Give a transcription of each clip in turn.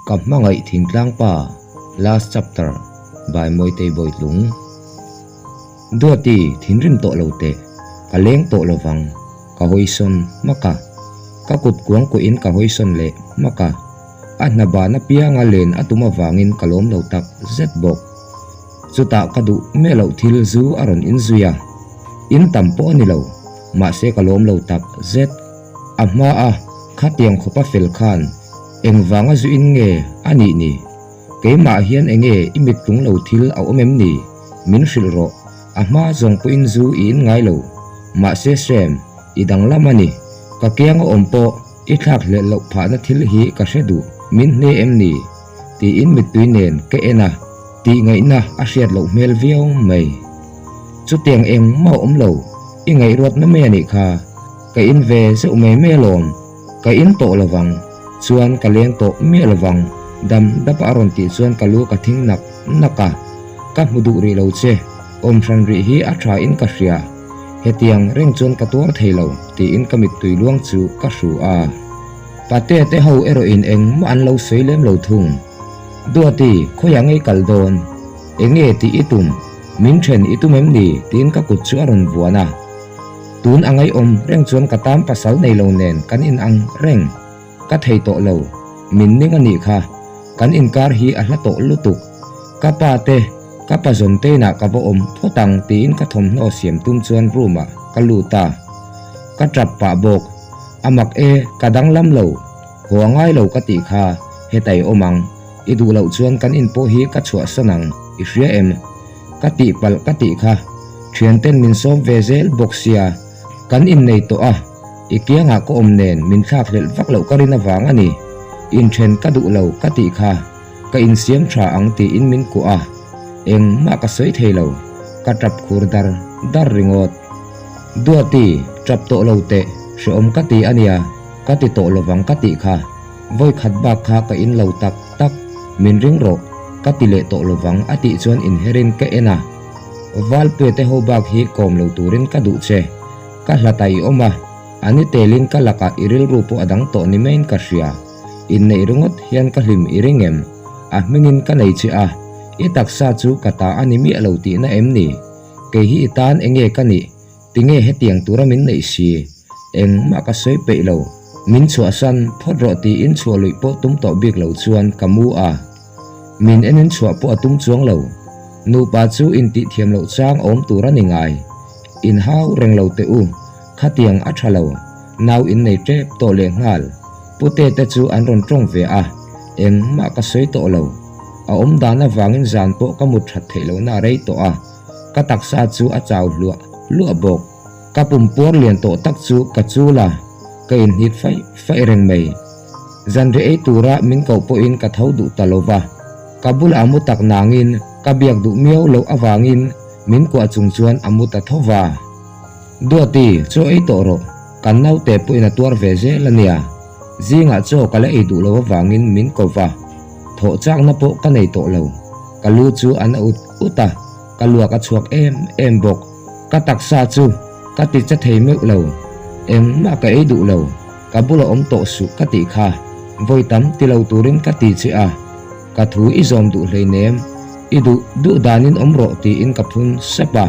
Ka hmangaih thingtlang pa Last chapter by Mawitei Bawitlung Duati thinrim tawh lo teh ka leng tawh lovang ka hawisawn hmak a ka kut kuang kuahin ka hawisawn leh hmak a a hna ban apianga len a tum avangin ka lawm lo tak zet bawk. Chutah ka duh miah loh thil zu a rawn inzui a, in tam pawh a ni lo, mahse ka lawm lo tak zet. A hma a khatiang khawpa fel khan engvanga zu in nge a nih ni? Keimah hian enge i mit tlung lo thil a awm em ni? Min hrilh rawh, a hma zawng pawhin zu i in ngai lo, mahse Sam, i danglam a ni, ka kianga awm pawh i thlak hlelh loh phahna thil hi ka hre duh, min hne em ni? Tiin mittui nen ka en a, tih ngaihna a hriat loh hmel viau mai. Chutiang engmah a awm lo, i ngaihruatna mai a nih kha. Ka in ve zeuh mai mai alawm, ka in tawh lovang, chuan ka leng tawh miah lovang, dam dap a rawn tih chuan ka lu ka thing nak nak a, ka hmu duh rih lo che, awm hran rih hi a tha in ka hria, hetiang reng chuan ka tuar thei lo, tiin ka mittui luang chu ka hru a. Pate te ho erawh in engmah an lo sawi lem lo thung. Duati, khawiah ngei kal dawn? Enge tih i tum? Min then i tum em ni? tiin ka kut chu a rawn vuan a. Tun a ngaihawm reng chuan ka tan pasal nei lo nen kan in ang reng. Ka thei tawh lo. Min ning a nih kha. Kan inkar hi a hla tawh lutuk. Ka pa te, ka pa zawn teinah ka va awm phawt ang tiin ka thawmhnaw siam tum chuan room ah ka lut a. Ka tap pah bawk. A mak e, ka danglam lo. Haw a ngai lo ka tih kha, hetai awm ang. I duh loh chuan kan in pawh hi ka chhuahsan ang, i hria em? Ka tih palh ka tih kha, thianten min sawm ve zel bawk sia, kan innei tawh a, i kiangah ka awm nen min thlak hlelh vak loh ka rin avang a ni. Inthen ka duh lo ka tih kha, ka insiam tha ang tiin min kuah a, engmah ka sawi thei lo, ka tap khur dar dar ringawt. Duati, tap tawh lo teh, hreawm ka ti a nia, ka ti tawh lovang ka tih kha. Vawi khat bak kha ka in lo tak tak, min ring rawh, ka ti leh tawh lovang a tih chuan inherin ka en a. Valpuia te ho bak hi kawm lo turin ka duh che. Ka hlat ah i awm a, a ni telin ka lakah i rilru pawh a dang tawh ni maiin ka hria. Inneih ringawt hian ka hlim i ring em? A hmingin ka nei che a, i taksa chu ka ta a ni miah lo tihna em ni? Kei hi i tan enge ka nih? Tinge hetiang tura min neih si? Engmah ka sawi peih lo. Min chhuahsan phawt rawh tiin chhuah luih pawh tum tawh bik lo chuan ka mu a. Min enin chhuah pawh a tum chuang lo. Nupa chu intih thiam loh chang awm tur a ni ngai. Inhau reng lo teh u, khatiang a tha lo. Nau innei tep tawh leh nghal. Pute te chu an rawn tawng ve a, engmah ka sawi tawh lo. A awm dan avangin zan pawh ka mut that theih lohna a rei tawh a. Ka taksa chu a chau hluah hluah bawk. Ka pum puar lian tawh tak chu ka chul a, ka inhnit faih faih reng mai. Zanriah ei tura min koh pawhin ka tho duh ta lo va, ka bulah a mu tak nangin ka biak duh miau loh avangin min kuah chung chuan a mu ta tho va. Duati, chaw ei tawh rawh, kan naute pawhin a tuar ve zel a nia. Zingah chaw ka la ei duh lo avangin min ko va, thawh chakna pawh ka nei tawh lo. Ka lu chu a na ut ut a, ka luak a chhuak em em bawk. Ka taksa chu ka ti che thei meuh lo, engmah ka ei duh lo, ka bula awm tawh suh ka tih kha, vawi tam ti lo turin ka ti che a, ka thu i zawm duh hleinem, i duh duh danin awm rawh tiin ka phun sep a,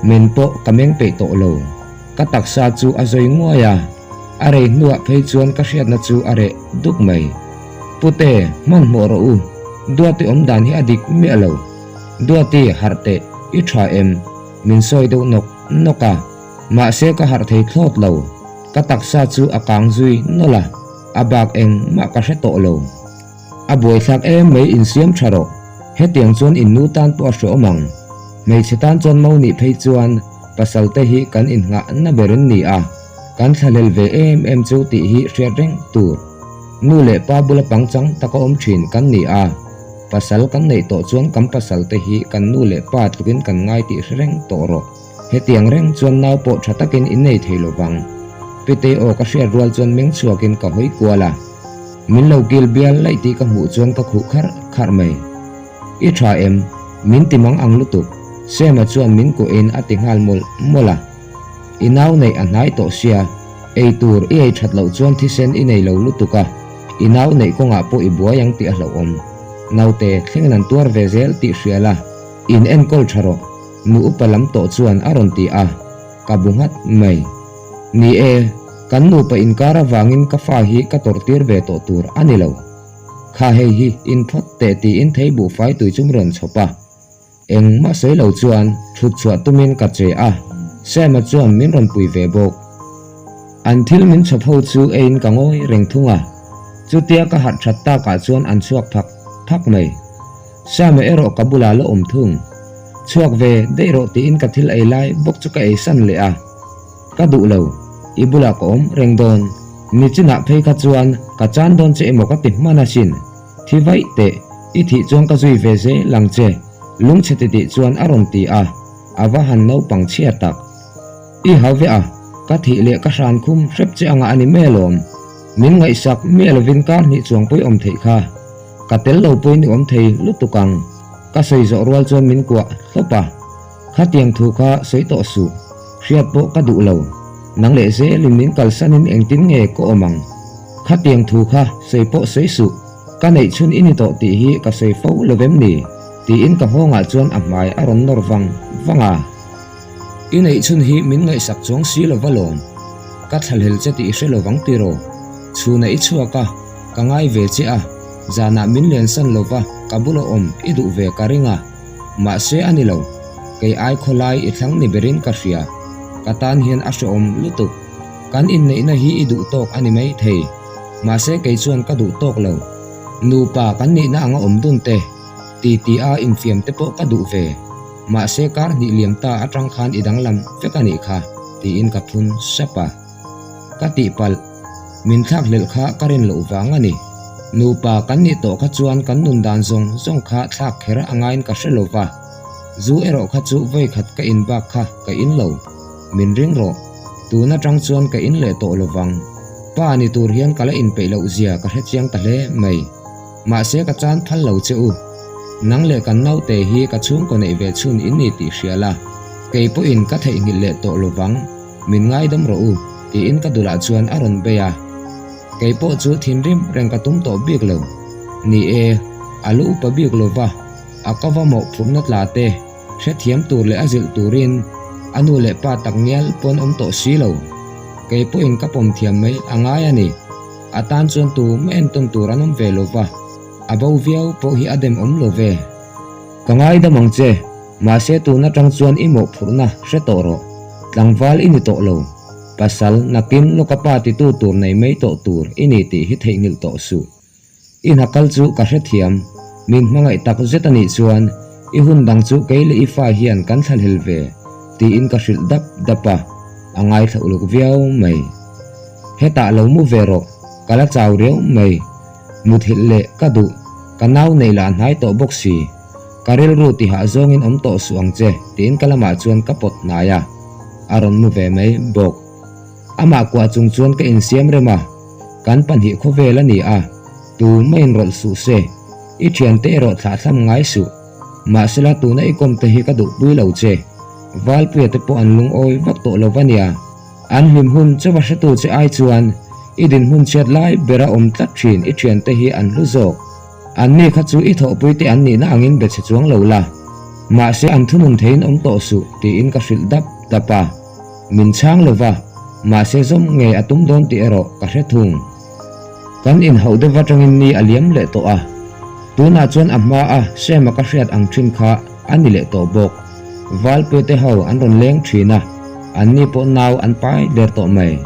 men pawh ka meng peih tawh lo, ka taksa chu a zawi nguai a, a rei hnuah phei chuan ka hriatna chu a reh duk mai. Pute, hmanhmawh rawh u, Duati awm dan hi a dik miah lo. Duati, harh teh, i tha em? Min sawi deuh nawk nawk a, mahse ka harh thei thlawt lo. Ka taksa chu a kang zui nawlh a, a bak engmah ka hre tawh lo. A buaithlak em mai insiam tha rawh, hetiang chuan in nu tan pawh a hreawm ang. Hmeichhe tan chuan mo nih phei chuan pasal te hi kan inngah na berin ni a, kan thlahlel ve em em chu tih hi hriat reng tur. Nu leh pa bula pangchang taka awm thin kan ni a. Pasal kan neih tawh chuan kan pasal te hi kan nu leh pa tlukin kan ngai tih hre reng tawh rawh. Hetiang reng chuan nau pawh tha takin in nei thei lo vang. Pitei aw ka hriat rual chuan meng chhuakin ka hawi kual a. Min lo kil bial laih tih ka hmuh chuan ka khuh kharh kharh mai. I tha em? Min ti mang ang lutuk. Sema chuan min kuahin a ti nghal mawlh mawlh a. I nau neih a hnai tawh sia, ei tur i ei that loh chuan thisen i nei lo lutuk a. I nau neih kawngah pawh i buai ang tih a hlauhawm. Naute, thlengin an tuar ve zel tih hria la, in enkawl tha rawh, nu upa lam tawh chuan a rawn ti a, ka bu nghat mai. Ni e, kan nupa inkar avangin ka fa hi ka tawrhtir ve tawh tur a ni lo. Kha hei hi in phawt teh tiin thei buhfai tui chu rawn chhawp a. Engmah sawi lo chuan thut chhuah tumin ka che a, Sam-a chuan min rawn pui ve bawk. An thil min chhawp ho chu eiin ka ngawi reng thung a, chutia ka harh that takah chuan an chhuak phak phak mai. Sam-a erawh ka bulah la awm thung. Chhuak ve daih rawh tiin ka thil ei lai bawk chu ka ei san leh a. Ka duh lo, i bulah ka awm reng dawn. Nichinah phei kha chuan ka chan dawn che emaw ka ti hman asin. Thi vaih teh, i thih chuan ka zui ve zel ang che, lungchhe titih chuan a rawn ti a, a va han naupang chhia tak. I hau ve a, ka thih leh ka hran khum hrep che anga a ni mai alawm. Min ngaihsak miah lovin kar hnih chuang pawih awm theih kha. Ka tel lo pawhin i awm thei lutuk ang. Ka sawi zawh rual chuan min kuah hlawp a. Khatiang thu kha sawi tawh suh, hriat pawh ka duh lo. Nang leh zelin min kalsanin engtin nge ka awm ang? Khatiang thu kha sawi pawh sawi suh, ka neih chhun i ni tawh tih hi ka sawi fo lo vem ni? tiin ka nghawngah chuan a hmai a rawn nawr vang vang a. I neih chhun hi min ngaihsak chuang si lo va lawm, ka thlahlel che tih i hre lo vang tiraw? Chhunah i chhuak a, ka ngai ve che a, zanah min lensan lo va ka bula awm i duh ve ka ring a. Mahse a ni lo, kei ai khawlai i thlang ni berin ka hria, ka tan hian a hrehawm lutuk. Kan inneihna hi i duh tawk a ni mai thei, mahse kei chuan ka duh tawk lo. Nupa kan nihna anga awm dun te, ti ti a infiam te pawh ka duh ve, mahse kar hnih liam ta atang khan i danglam vek a nih kha, tiin ka phun sap a. Ka tihpalh, min thlak hlelh kha ka rin loh vang a ni. Nupa kan nih tawh kha chuan kan nun dan zawng zawng kha thlak kher a ngaiin ka hre lo va, zu erawh kha chu vawikhat ka in bak kha ka in lo. Min ring rawh, tun atang chuan ka in leh tawh lo vang. Pa ni tur hian ka la inpeih loh zia ka hre chiang ta hle mai. Mahse ka chan phal lo che u. Nang leh kan naute hi ka chhungkaw neih ve chhun in ni tih hria la, kei pawhin ka theihnghilh leh tawh lo vang. Min ngaidam rawh u, tiin ka dulah chuan a rawn bei a. Kei pawh chu thinrim reng ka tum tawh bik lo. Ni e, a lu upa bik lo va, a ka va mawhphurhna tla te hrethiam tur leh a zilh turin a nu leh pa tak ngial pawn awm tawh si lo. Kei pawhin ka pawm thiam mai a ngai a ni. A tan chuan tu mah entawn tur an awm ve lo va, a bo viau pawh hi a dem awm lo ve. Ka ngaidam ang che, mahse tun atang chuan i mawhphurhna hre tawh rawh. Tlangval i ni tawh lo. Pasal, nakin lawka pa titu tur nei mai tawh tur i ni tih hi theihnghilh tawh suh. I hna kal chu ka hrethiam, min hmangaih tak zet a nih chuan i hun dang chu kei leh i fa hian kan thlahlel ve, tiin ka hrilh dap dap a, a ngaithla uluk viau mai. Hetah lo mu ve rawh, ka la chau riau mai. Muthilh leh ka duh, ka nau neih lah hnai tawh bawk si. Ka rilru tihah zawngin awm tawh suh ang che, tiin ka lamah chuan ka pawt hnai a, a rawn mu ve mai bawk. Amah kuah chung chuan ka insiam rem a, kan pahnih khawvel a ni a, tu maiin rawlh suh se, i thiante erawh thlahthlam ngai suh. Mahsela tuna i kawmte hi ka duhpui lo che, Valpuia te pawh an lungawi vak tawh lo va nia. An hlim hun chauha hretu che ai chuan i dinhmun chhiat lai bera awm tlat thin i thiante hi an hlu zawk. Anni kha chu i thawhpuite an nihna angin be chhe chuang lo la. Mahse an thunun theiin awm tawh suh tiin ka hrilh dap dap a. Min chhang lo va, mahse zawm ngei a tum dawn tih erawh ka hre thung. Kan inhauh deuh atangin ni a liam leh tawh a. Tunah chuan a hma a Sema ka hriat ang thin kha a ni leh tawh bawk. Valpuite ho an rawn leng thin a, anni pawh nau an pai der tawh mai.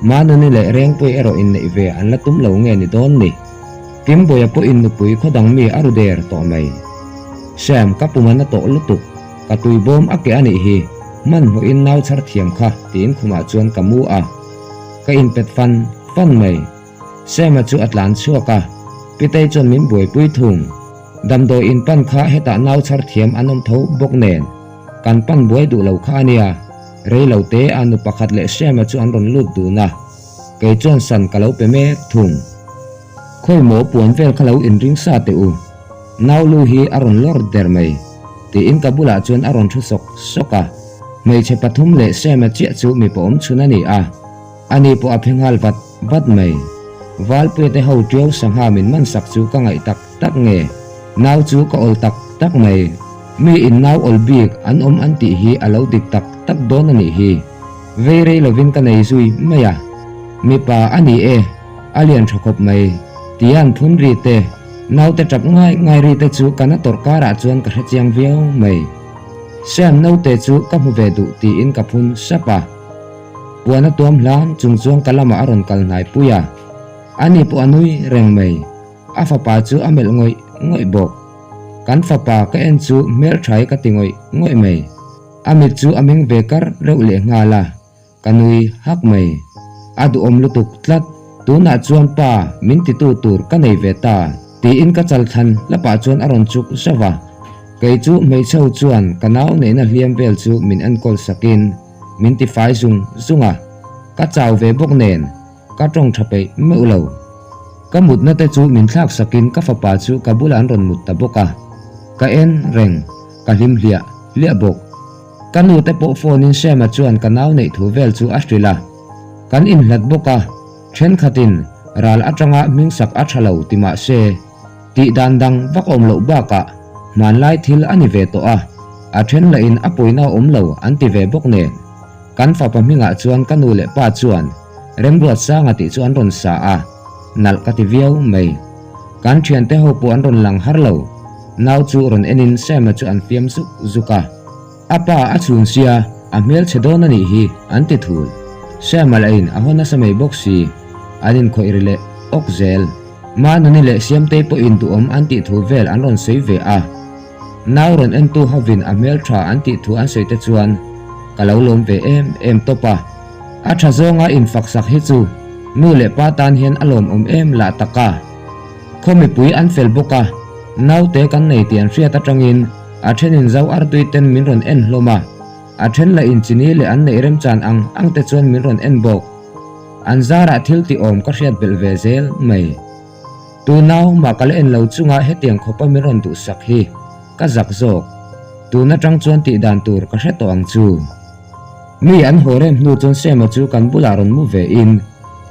Manuni leh Rengpui erawh inneih ve an la tum lo nge ni dawn ni. Kimbuaia pawhin nupui khaw dang mi a ru der tawh mai. Sam, ka pum a na tawh lutuk. Ka tui bawm a ke a nih hi, hmanhmawhin nau chhar thiam kha tiin khumah chuan ka mu a. Ka inpet fan fan mai. Sam-a chu a tlan chhuak a, Pitei chuan min buaipui thung. Damdawi in pan kha hetah nau chhar thiam an awm tho bawk nen, kan pan buai duh lo kha a nia. Rei lo te a nu pakhat leh Sam-a chu an rawn lut dun a, kei chuan san ka lo pe mek thung. Khawi maw puan vel kha lo inring sa teh u, nau lu hi a rawn lawr der mai, tiin ka bulah chuan a rawn thu sawk sawk a. Hmeichhe pathum leh Sam-a chiah chu mipa awm chhun a ni a, ani pawh a phe nghal vat vat mai. Valpuia te ho ṭiau sangha min man sak chu ka ngaih tak tak nge? Nau chu ka awl tak tak mai. Mi in nau awl bik an awm an tih hi a lo dik tak tak dawn a nih hi. Vei rei lovin ka nei zui mai a. Mipa a ni e, a lian tha khawp mai. Tian phun ri te, naute tap ngai ngai ri te chu ka na tawrh karah chuan ka hrechiang viau mai. Sam naute chu ka hmu ve duh tiin ka phun sap a. Puan a tuam hlan chung chuan ka lamah a rawn kal hnai pui a. Ani pawh a nui reng mai. A fapa chu a melh ngawih ngawih bawk. Kan fapa ka en chu hmeltha hi ka ti ngawih ngawih mai. A mit chu a meng ve kar reuh leh nghal a, ka nui hak mai. A duhawm lutuk tlat, tunah chuan pa min titu tur ka nei ve ta, tiin ka chal thlan hlapah chuan a rawn chuk zauh a. Kei chu hmeichhe ho chuan ka nau neihna hliam vel chu min enkawl sakin min tifai zung zung a, ka chau ve bawk nen Ka tawng tha peih meuh lo. Ka mutna te chu min thlak sakin ka fapa chu ka bulah an rawn mut ta bawk a. Ka en reng, ka hlim hliah hliah bawk. Ka nu te pawh phone in Shema chuan ka nau neih thu vel chu a hrilh a. Kan inhlat bawk a, thenkhatin ral atanga hming sak a tha lo ti mah se, tih dan dang vak awm loh bakah hmanlai thil a ni ve tawh a, a then lahin a pawina awm lo an ti ve bawk nen. Kan fapa hmingah chuan ka nu leh pa chuan Remruatsanga tih chu an rawn sa a, nalh ka ti viau mai. Kan thiante ho pawh an rawn lang har lo, nau chu rawn enin Sam-a chu an fiam zuk zuk a. A pa a chhun sia, a hmel chhe dawn a nih hi, an ti thul. Sam-a lahin a haw nasa mai bawk si, an inkhawih ri leh awk zel. Manuni leh Siamtei pawhin duhawm an tih thu vel an rawn sawi ve a. Nau rawn entu hovin a hmel tha an tih thu an sawi te chuan ka lo lawm ve em em tawp a. A tha zawnga infak sak hi chu nu leh pa tan hian a lawmawm em lah tak a. Khaw mipui an fel bawk a, naute kan nei tih an hriat atangin a thenin zo artui ten min rawn en hlawm a, a then lah in chini leh an neih remchan ang ang te chuan min rawn en bawk. An zarah thil tih awm ka hriat belh ve zel mai. Tu nau mah ka la en lo chunga hetiang khawpa min rawn duhsak hi ka zak zawk. Tun atang chuan tih dan tur ka hre tawh ang chu. Mi an haw rem hnu chuan Sema chu kan bulah rawn mu ve in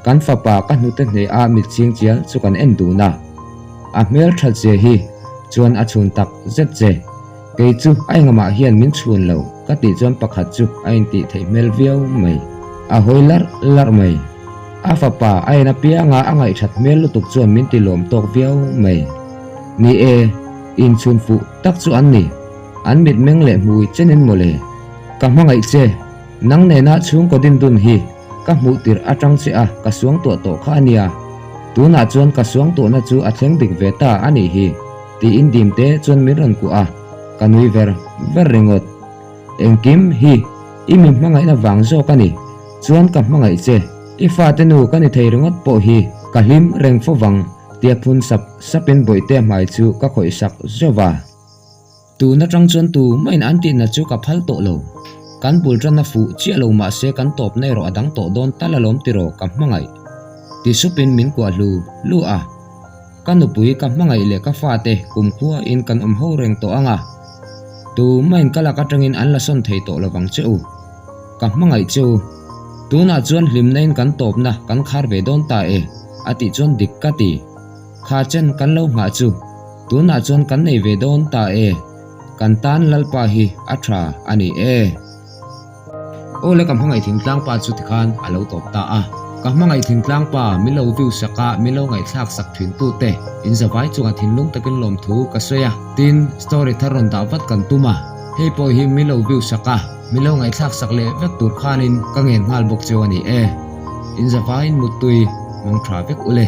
kan fapa ka hnute hneh a mit ching chial chu kan en dun a. A hmel that zia hi chuan a chhun tak zet che. Kei chu a engamah hian min chhun lo ka tih chuan pakhat chu a intih theih hmel viau mai. A hawi larh larh mai. A fapa a en apianga a ngaihthat hmel lutuk chuan min ti lawm tawk viau mai. Ni e, inchhun fuh tak chu an ni. An mitmeng leh hmui chenin mawle. Ka hmangaih che, nang nena chhungkaw din dun hi ka hmuh tirh atang che a ka suangtuah tawh kha a nia. Tunah chuan ka suangtuahna chu a thleng dik ve ta a nih hi, tiin Dimte chuan min rawn kuah a, ka nui ver ver ringawt. Engkim hi i mi hmangaihna vang zawk a ni, chuan ka hmangaih che, i fate nu ka ni thei ringawt pawh hi ka hlim reng fo vang, tia phun sap sapin Bawihtea hmai chu ka khawih sak zauh a. Tun atang chuan tu mahin an tihna chu ka phal tawh lo. Kan bul tan a fuh chiah lo mahse kan tawpna erawh a dang tawh dawn tal alawm tiraw ka hmangaih ti supin min kuah hlu hlu a. Ka nupui ka hmangaih leh ka fate kumkhua in kan awm ho reng tawh ang a. Tu mahin ka lak atangin an la sawn thei tawh lovang che u. Ka hmangaih che u. Tunah chuan hlimna in kan tawpna kan khar ve dawn ta e a tih chuan dik ka ti. Kha chen kan lo nghah chu tunah chuan kan nei ve dawn ta e, kan tan Lalpa hi a tha a ni e. Aw le ka hmangaih thingtlang pa chu tikhan a lo tawp ta a, ka hmangaih thingtlang pa min lo view sak a, min lo ngaihthlak sak thin tu te in zavai chungah thinlung takin lawmthu ka sawi a, tin story thar rawn dah vat kan tum a, hei pawh hi min lo view sak a, min lo ngaihthlak sak leh vek tur khanin ka ngen nghal bawk cheu a ni e. In zavaiin muttui mang tha vek ule.